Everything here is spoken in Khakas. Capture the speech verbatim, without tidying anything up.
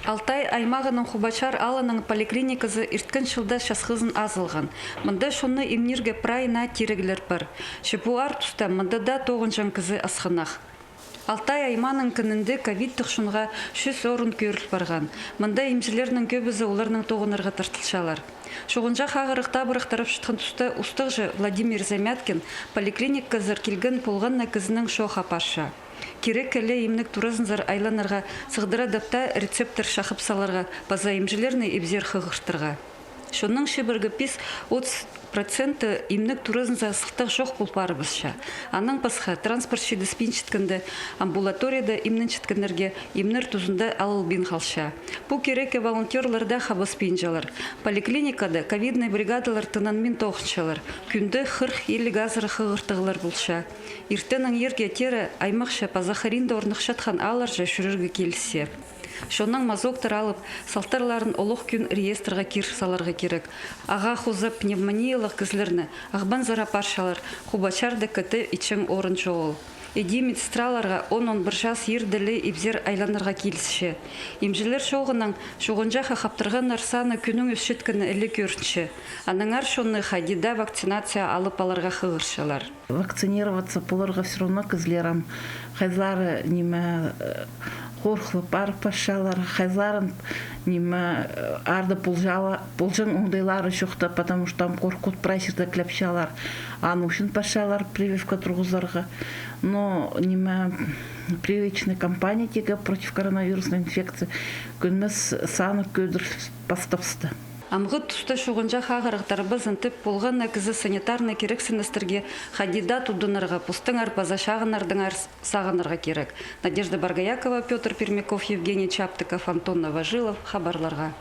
Алтай аймағының Хубачар аалының поликлиниказы ирткен чылда часхызын азылған. Мында чонны имнирге прай наа тиріглер пар. Че пу аар туста мында даа тоғынҷаң кізі асхынах. Алтай аймааның кінінде ковидтіг чонға чӱс орын кӧріл парған. Мында имҷілернің кӧбізі оларның тоғынарға тартылчалар. Чуғынҷах ағырығ табырах тарап чатхан туста устағҷы Владимир Замяткин поликлиниказар килген полған на кізінің чоох апарча. Кирек киле имнег туразынзар айланарға, сығдыра даа рецепттер чахып саларға, паза имҷілерні ибзер хығыртарға. Чонның чибіргі пис-отыс проценті имнег туразынзар сылтағ чох пол парыбысча. Анаң пасха транспорт читіспинчеткенде, амбулаторияда имненчеткеннерге имнер тузында алылбин халча. Пу кирекке волонтёрлар даа хабаспинчалар. Поликлиникада ковидный бригадалар тынанмин тоғынчалар. Кӱнде хырых-илиг азыра хығыртығлар полча. Иртеннең ирге теере аймахча паза хыринда орныхчатхан аалларҷа чӱрерге килісче. Чоннаң мазоктар алып, салтарларын олох кӱн реестрға кир саларға кирек. Ағаа хоза пневмониялығ кізілерні Ағбанзар апарчалар, Хубачарда кітті итчең орын чоғыл. Іди медсестраларға он-он пір час ирде ле ибзер айланарға килісче. Имҷілер чооғынаң чуғынҷахха хаптырғаннар саны кӱннің ӧсчеткені іле кӧрінче. Аннаңар чонны хайди даа вакцинация алып аларға хығырчалар. Вакцинироваться поларға всё равно кізілер ам. Хайзылары, ниме, э, хорыхлап парып парчалар, хайзыларын, ниме, э, арды полҷала-, полҷаң оңдайлары чох та, потому что ам коркут прай чирде кілепчалар. Аның ӱчӱн парчалар прививка турғызарға. Но, ниме, прививочный кампания тигі против коронавирусной инфекции кӧнмес саны кӧдір пастабысты. Амғы туста чуғынҷах ағырығ тарбазын тіп полған на кізі санитарный кирексіністерге хайди даа тудынарға, постаңар паза чағыннардаңар сағынарға кирек. Надежда Боргоякова, Пётр Пермяков, Евгений Чаптыков, Антон Новожилов, хабарларға.